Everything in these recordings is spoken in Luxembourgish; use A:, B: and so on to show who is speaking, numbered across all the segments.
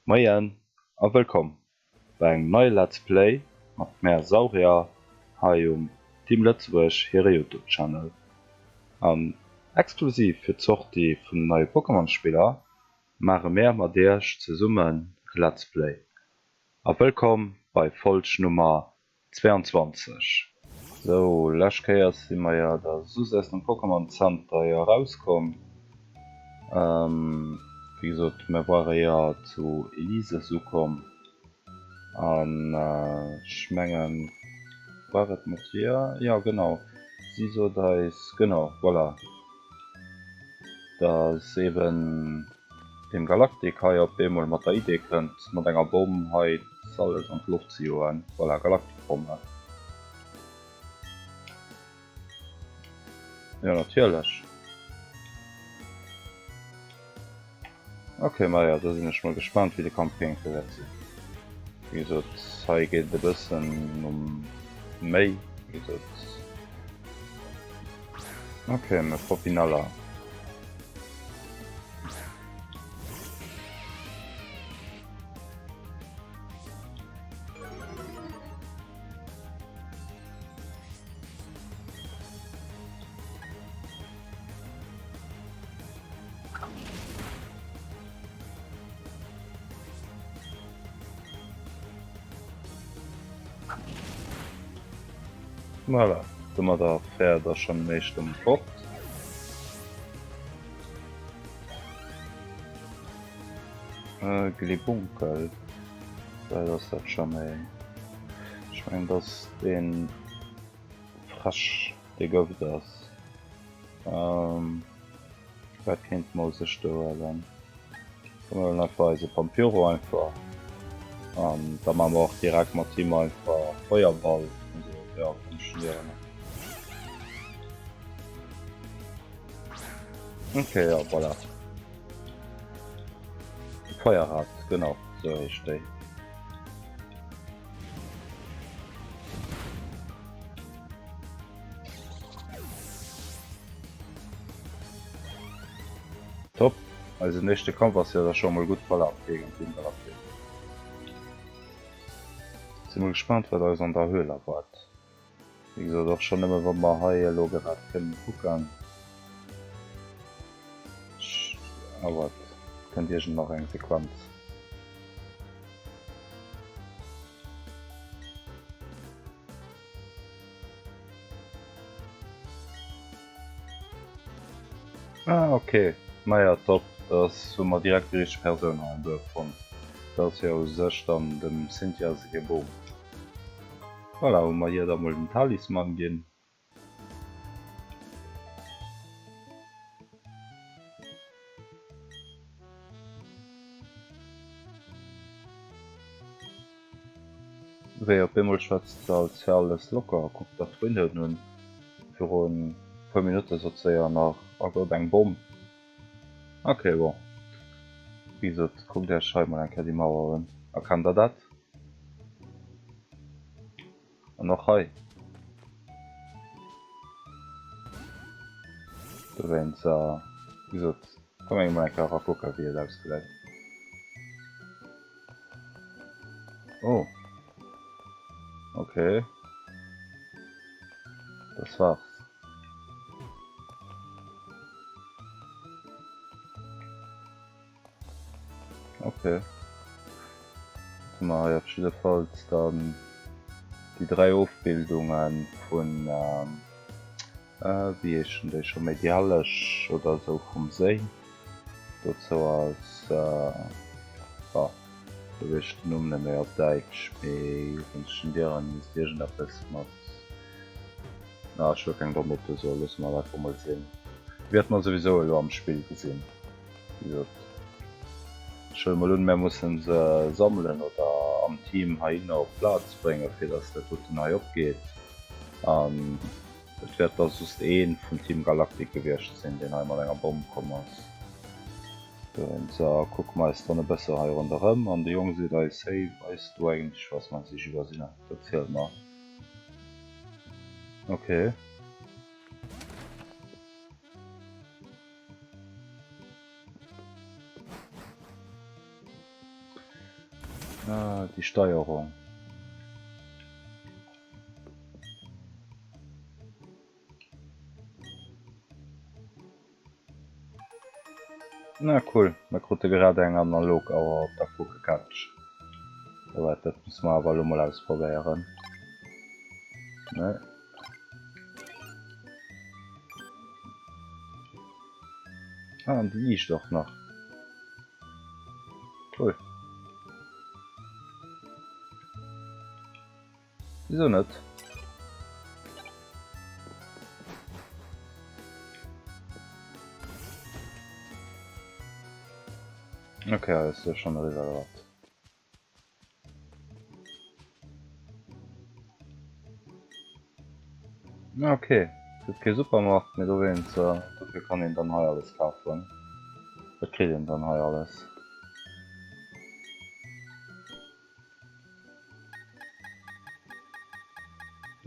A: Moien a wëllkomm bei engem neie Let's Play mat mär Saurier hei um Team Lëtzebuerg hire Youtube Channel. An exklusiv fir d'Sortie vun den neie Pokémon Spiller maache mär mat iech zesummen e Let's Play. A wëllkomm bei Folg Nummer 22. Sou, lescht Kéier si mer jo da soss aus dem Pokémon Center jo erauskomm. Wéi gesot, mer ware jo zu Elyses ukomm an ech mengen, war et mat hir? Jo genau, si sot eis, genau, voilà, dass eben Team Galactic hei op eemol mat der Idee kënnt, mat enger Bomm hei alles an d'Loft ze joen. Voilà, Galactic-Bombe. Jo, natierlech. Ok, maja, da sinn ech mol gespaant, wéi de Kampf géint se wäert sinn. Wéi gesot, hei geet et e bëssen um méi, wéi gesot. Ok, mme Poppinella. Voilà, domadder wär da schonn den éischten fort. Glibunkel, wat ass dat scho méi? Ech mengen dat ass dee Fräsch dee Gëft ass. Wat kéint mer u sech do huelen? Mir huelen einfach eise Pampyro einfach an da maache mer och direkt mat him einfach Feuerball. Also jo, funktionéieren. Ok, jo voilà. Feuerrad, genau, sou heescht déi. Top, eisen éischte Kampf ass jo da scho mol gutt verlaf géint Team Galactic. Si mol gespaant wat eis an der Höhl erwaart. Wéi gesot och schonn nëmme wa mer hei elo grad kënnen kucken. Awer et kënnt iergend nach eng Sequenz. Ah ok, maja top, dass hu mer direkt déi richteg Persoun hei am Duerf fonnt. Dat ass jo u sech dann dem Cynthia hir Bom. Voilà, hu mer hir da mol den Talisman ginn. Wéi op eemol schwätzt se als wär alles locker a kuckt der Twinhead un. Virun puer Minutte sot se jo nach, Oh Gott, eng Bomm. Ok, bon, wéi gesot, kuckt iech hei mol eng Kéier déi Mauer un. Erkennt der dat? An och hei. Dowéinst, wéi gesot, komm mir mol eng Kéier era kucken, wéi et ausgesäit. Oh. Okay. Das war's. Okay. Hu mer hei op jiddefalls dann déi 3 Ofbildungen vun wéi heeschen déi scho méi, déi Helleg oder esou vum Séi. Dozou ass, oh, do weess ech den Numm net méi op Däitsch, mee Rënschen Dieren misst iergendeppes mat, na ech wëll keng Dommheete soen, loosse mer dat einfach mol sinn. Déi wäerte mer souwisou elo am Spill gesinn. Wéi gesot, ech huele mol un, mär mussen se sammelen oder am Team heihinner op d'Plaz bréngen, fir dass dat doten hei opgeet. An et wäert da just ee vum Team Galactic gewiescht sinn, deen hei mat enger Bomm komm ass. Dowéinst kucke mer eis dann e bësse hei ronderëm an de Jong seet eis, Hey, weis du eigentlech, was mer sich iwwersinn? Erziel mer. Okay. Déi Steierung. Na cool, mer krute grad eng analog Auer op der Pokecatch. Oh waart, dat musse mer awer elo mol ausprobéieren. Nee. Ah, an déi liicht och nach. Cool. Wieso net? Okay, alles ist schon eriwwer oder wat? Okay, gëtt kee Supermarkt, mee dowéinst, dofir kann een dann hei alles kafen. Dat kritt een dann hei alles.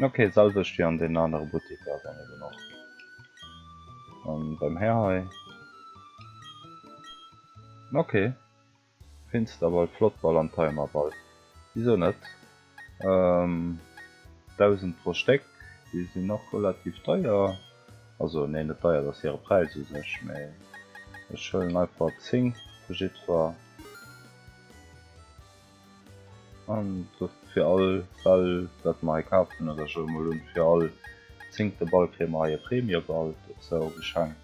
A: Ok, selwecht wéi an den anere Butteker dann eben och. An beim Här hei. Ok. Finsterball, Flottball an Timerball. Wisou net? 1000 pro Stéck, déi sinn och relativ deier. Also nee, net deier, dat ass hire Präis u sech, mee ech huelen einfach 10 vu jiddwer. An fir all Ball dat mer hei kafen, oder ech huele mol un, fir all zéngte Ball kréie mer hei e Prämieball dozou geschenkt.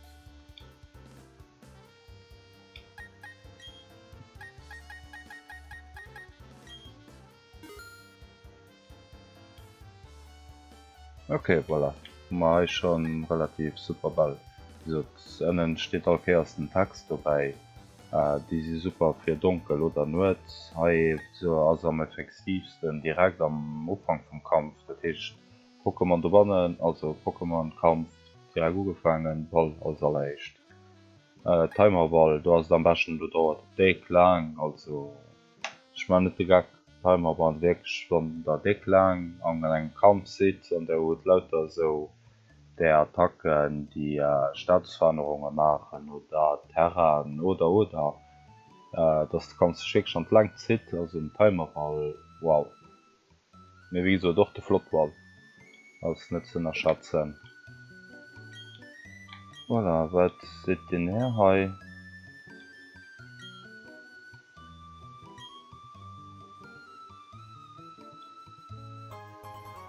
A: Ok, voilà, hu mer hei schon relativ super Bäll. Wéi gesot, ënnen steet all Kéiers den Text dobäi. Déi si super fir donkel oder Nuet. Hei ass am effektivsten direkt am Ufank vum Kampf, dat heescht Pokémon dobannen, also Pokémon Kampf direkt ugefaangen, Ball als alleréischt. Timerball, do ass et am beschten, do dauert et déck laang, also ech man net de Geck, Timerball wierklech wann der déck laang an engem Kampf sidd an der hutt lauter esou där Attacken déi Statusverännerunge maachen oder Terrainen oder oder, dass de Kampf sech wierklech an d'Längt zitt, also en Timerball wow. Mee wéi gesot, och de Flottball ass net ze ënnerschätzen. Voilà, wat seet den Här hei?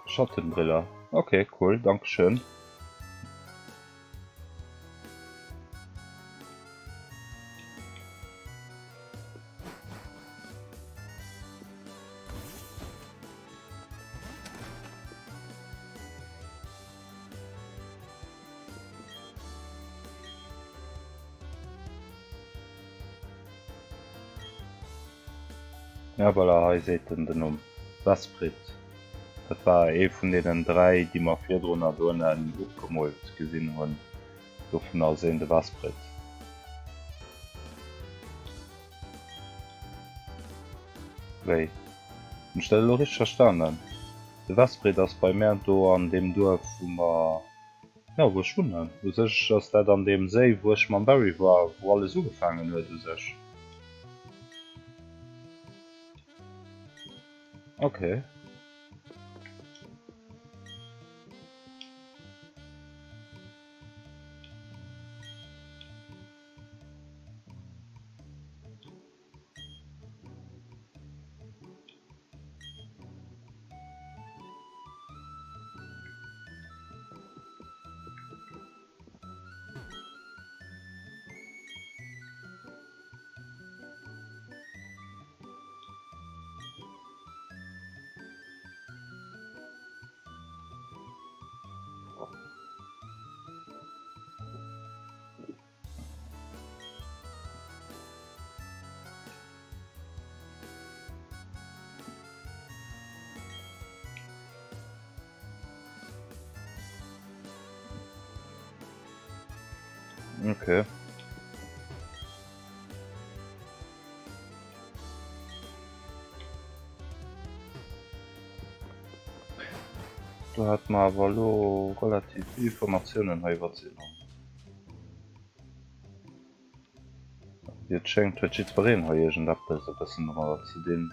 A: Schattenbriller, ok cool, dankeschön. Ja voilà, hei seet en den Numm, Vesprit. Dat war ee vun deenen 3, déi mer virdrunner do ënnen opgemoolt gesinn hunn. Dovun ass een de Vesprit. Wéi? Hunn ech dat elo richteg verstanen? De Vesprit ass bei mär do an deem Duerf wou mer, jo wou ech wunnen. U sech ass dat an deem Séi wou ech mam Barry war, wou alles ugefaangen huet u sech. Okay. Okay. Do hat mer awer elo relativ vill Informatiounen hei iwwer Zenon. Wéi et schéngt huet jiddwereen hei iergendeppes e bëssen domadder ze dinn.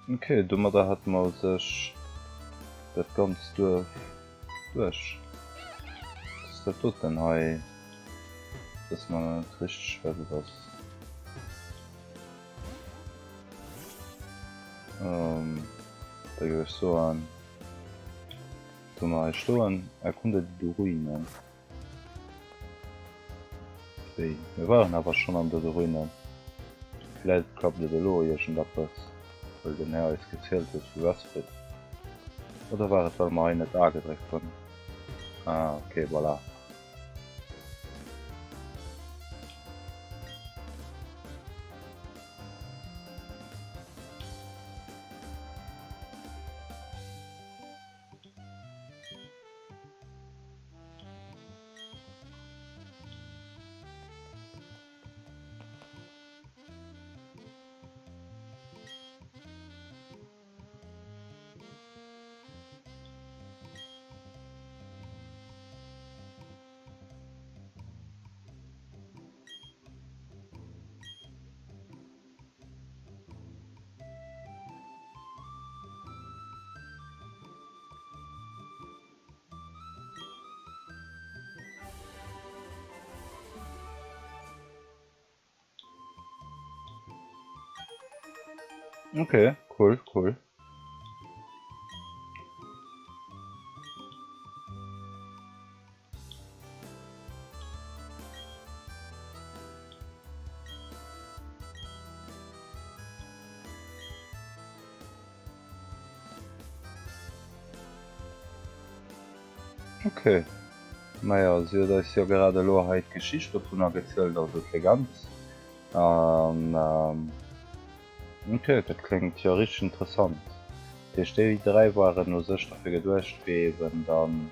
A: Ok, domadder hätte mer u sech dat ganzt Duerf duerch. Wat ass dat doten hei? Wësse mer nach net richteg wat et ass. Da géif ech soen, do mer hei stoen, erkunde die Ruinen. Wéi, mir waren awer schonn an de Ruinen. Vläit klappt et elo iergendeppes, well den Här eis gezielt huet vu Westfrid. Oder war et well mer hei net A gedréckt hunn? Ah, ok, voilà. Okay, cool, cool. Ok, maja si huet eis jo grad elo hei d'Geschicht dovunner gezielt, also d'Legend an ok, dat kléngt jo richteg interessant. Dat heescht déi 3 waren u sech dofir geduecht fir eben dann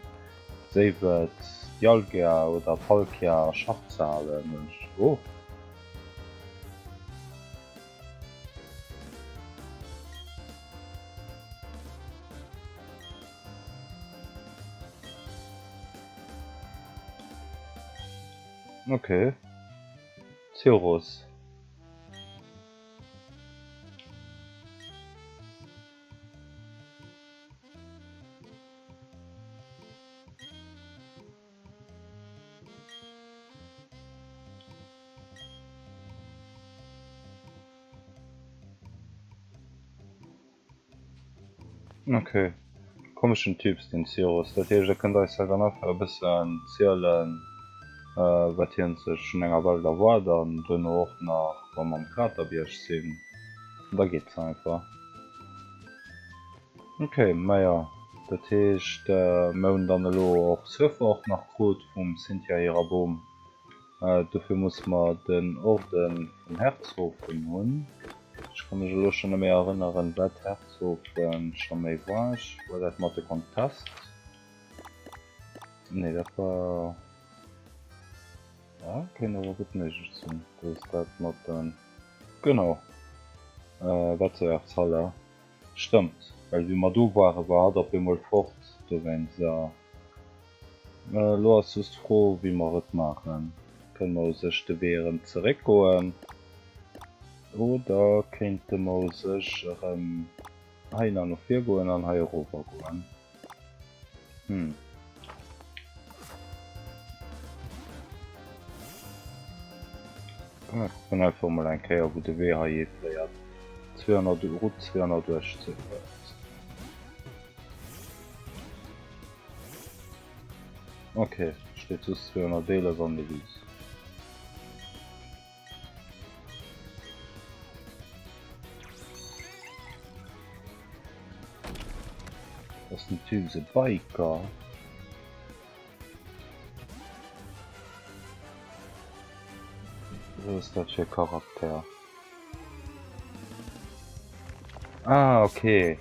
A: Séiwet, Dialga oder Palkia a Schach ze halen. Oh. Ok. Cyrus. Ok, komeschen Typs den Cyrus. Dat heescht e kënnt eis hei dann einfach e bëssen zielen wat hien sech vun enger Welt erwaart an duerno och nach wa mer am Kraterbierg sinn. An da geet se einfach. Ok, maja dat heescht mer hunn dann elo och Surfer och nach krut vum Cynthia hirer Bom. Dofir musse mer den Orden vun Herzhofen hunn. Ech ka mech elo schonn net méi erënneren wat Herzhofen scho méi war. War dat mat de Contest? Nee dat war, ah kéint awer gutt méiglech sinn dass dat mat den, genau, Wettbewerbshalle. Stëmmt, well wéi mer do waren, war hatt op eemol fort dowéinst. Elo ass just d'Fro wéi mer et maachen. Kënne mer u sech de Wee erëm zeréck goen oder kéinte mer u sech erëm hei nach no vir goen an hei erover goen? Hm. Mir kucken einfach mol eng Kéier wou de Wee hei hiféiert. 200, Route 218 war et. Ok, steet just 211 an der Wies. Ass den Typ e Biker? Was ass dat fir e Charakter? Ah ok, e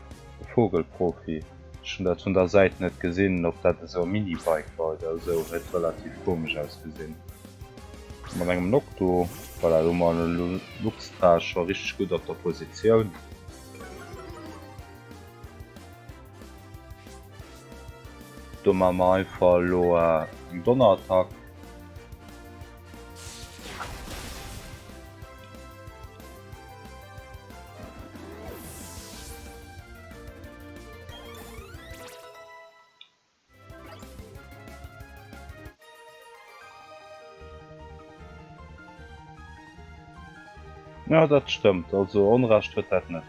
A: Vogelprofi. Ech hunn dat vun der Säit net gesinn, ob dat esou e Minibike war oder esou, huet relativ komesch ausgesinn. Mat engem Nocto, voilà, do hu mer e Luxtra scho richteg gutt op der Positioun. Do maache mer einfach elo eng Donnerattack. Jo, dat stëmmt. Also Onrecht huet dat net.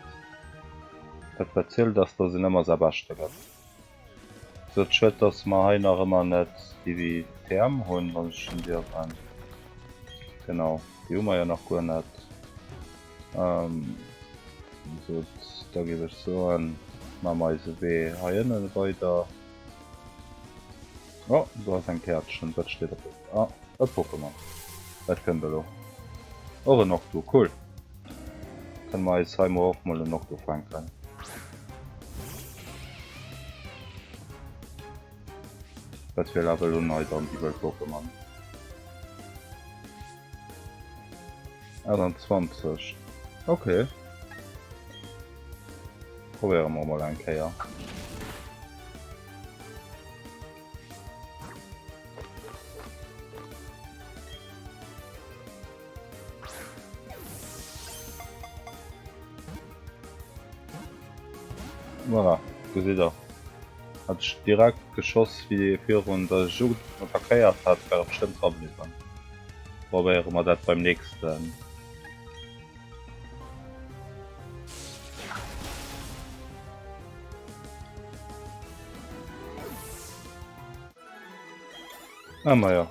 A: Dat wat zielt ass, dass een ëmmer säi Beschte gëtt. Sou, et schued, dass mer hei nach ëmmer net déi TM hunn, wann ech den dierfen. Genau, déi hu mer jo nach guer net. Sou, da géif ech soen, maache mer eise Wee hei ënne weider. Oh, do ass eng Käertchen. Wat steet op der? Ah, e Pokémon. Dat kënnt elo. Och en Octo, cool. Kënne mer eis hei mol och mol en Octo fänken. Wat fir Level hunn hei dann déi wëll Pokémon? 28. Okay. Probéiere mer mol eng Kéier. Voilà, gesitt der. Hat ech direkt geschoss wéi virun der ech attackéiert hat, wär e bestëmmt dra bliwwen. Probéiere mer dat beim nächsten. Ah maja.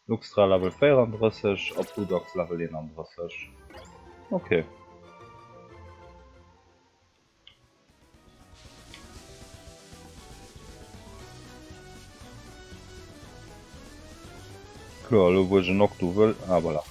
A: Luxtra Level 34 a Bludax Level 31. Okay. Kloer, elo wou ech en Octo wëll, ah voilà.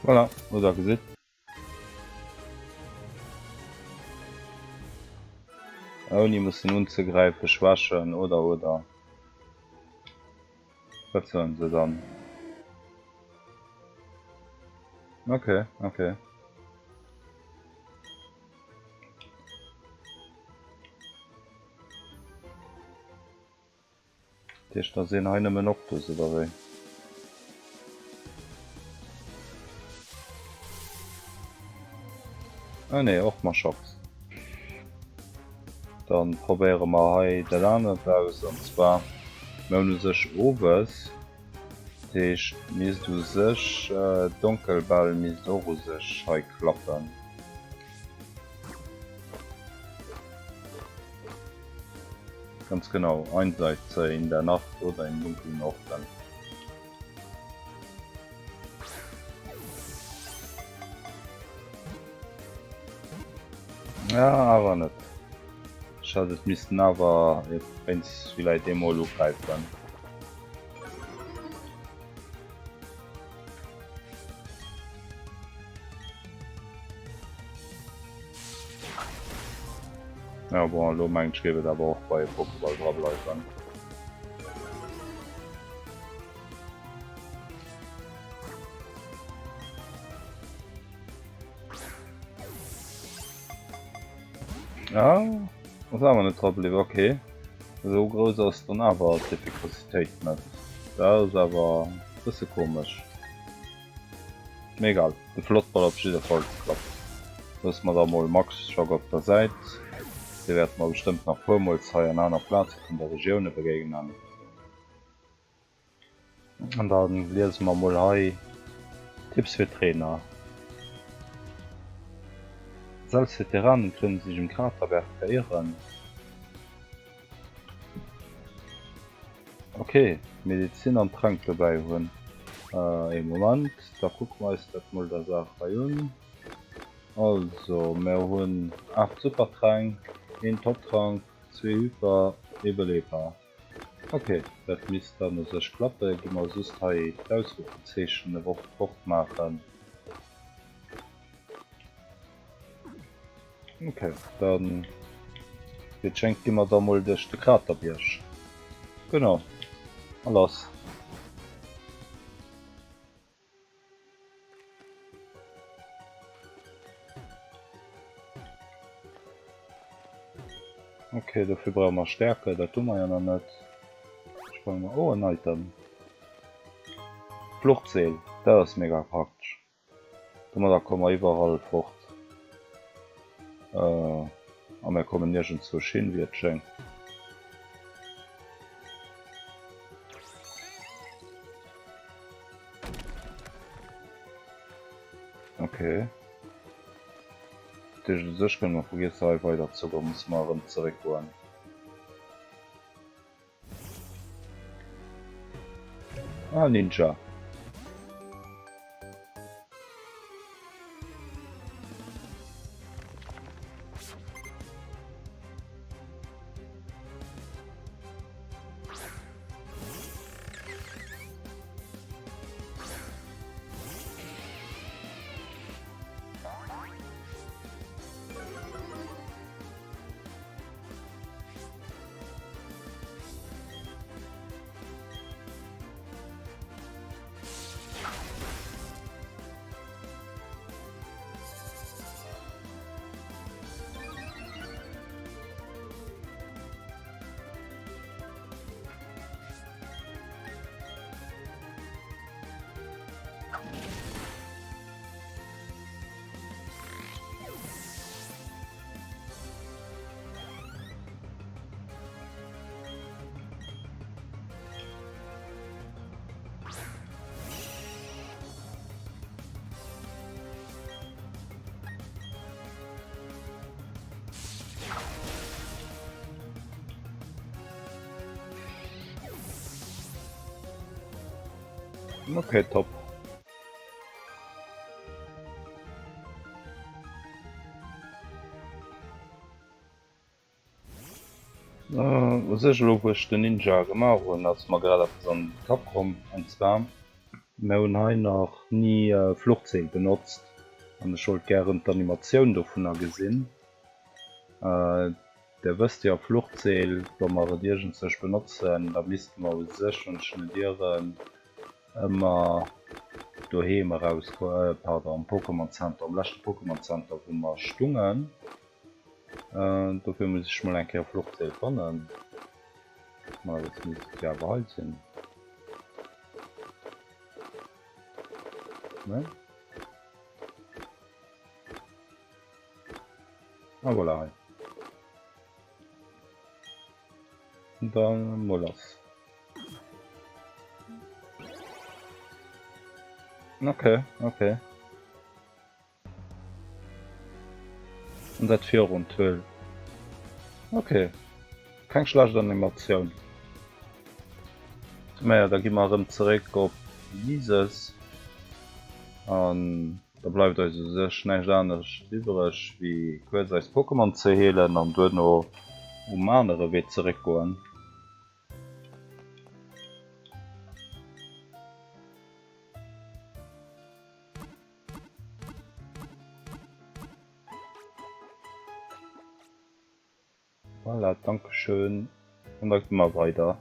A: Voilà, hutt der gesitt. Ouni mussen unzegräifen, schwächen oder oder. Wat soen se dann? Okay, okay. Dat heescht da sinn hei nëmmen Octos oder wéi? Ah nee, och Machoks. Dann probéiere mer hei dat anert aus, an zwar mir hunn u sech owes, dat heescht misst u sech Donkelbell misst och u sech hei klappen. Ganz genau, Einsätze in der Nacht oder in dunklen Orten. Ja, awer net. Ech hätt et missten awer wéinst villäit eemol ugräifen. Ja bon, elo mengt ech géif et awer och bei Pokéball dra bleiwen. Ah, ass awer net dra bliwwen, okay. Esou grouss ass dann awer d'Effikassitéit net. Dat ass awer e bësse komesch. Mee egal, de Flottball op jidde Fall klappt. Loosse mer da mol Max Schock op der Säit. Dee wäerte mer bestëmmt nach puermools hei an aner Plaze vun der Regioune begéinen. An da liese mer mol hei Tipps fir Trainer. Selbst Veteranen können sich im Kraterberg verirren. Ok, Medizin an Tränk dobäi hunn. Ee Moment, da kucke mer eis dat mol der Saach hei un. Also, mer hunn 8 Supertränk, een Toptrank, zwee Hyper, ee Beleber. Ok, dat misst dann u sech klappen. Gi mer just hei d'Ausrufezeechen fort maachen. Ok, dann wéi et schéngt gi mer da mol duerch de Kraterbierg. Genau, a lass. Ok, dofir brauche mer Stärke, dat hu mer jo nach net. Sprange mer. Oh, en Item. Fluchtseel, dat ass mega praktesch. Domadder komme mer iwwerall fort. A mer kommen niergendzwousch hin, wéi et schéngt. Ok. Dat heescht, u sech kënne mer vergiessen hei weider ze goen, musse mer erëm zeréck goen. Ah, Ninja. Okay, top. U sech elo wou ech den Ninja gemaach hunn ass mer grad eppes an den Kapp komm an zwar mir hunn hei nach ni Fluchzeel benotzt an ech wollt gären d'Animatioun dovunner gesinn. Där wësst jo Fluchzeel wa mer et iergendzwousch benotzen da misste mer u sech wann ech net ieren ëmmer doheem eraus, pardon am Pokémon Center, am leschte Pokémon Center wou mer stungen. Dofir muss ech mol eng Kéier Fluchzeel fannen. Ma dat misst jo awer hei sinn. Ne? Ah voilà, hei. Dann mol lass. Okay, okay. An dat virun d'Höhl. Ok, keng schlecht Animatioun. Maja, da gi mer erëm zeréck op Lises. An da bleift eis u sech näischt anescht iwwereg, wéi kuerz eis Pokémon ze heelen an duerno um anere Wee zeréckgoen. Voilà, dankeschön. An da gi mer weider.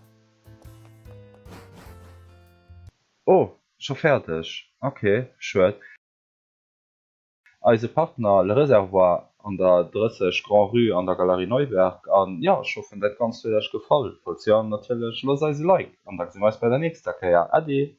A: Oh, scho fäerdeg? Ok, schued. Eise Partner Le Réservoir an der 30 Grand Rue an der Galerie Neuberg. An jo, ech hoffen dat Ganzt huet Iech gefall. Falls jo, natierlech loosst eis e Like an da gesi mer eis bei der nächster Kéier. Äddi!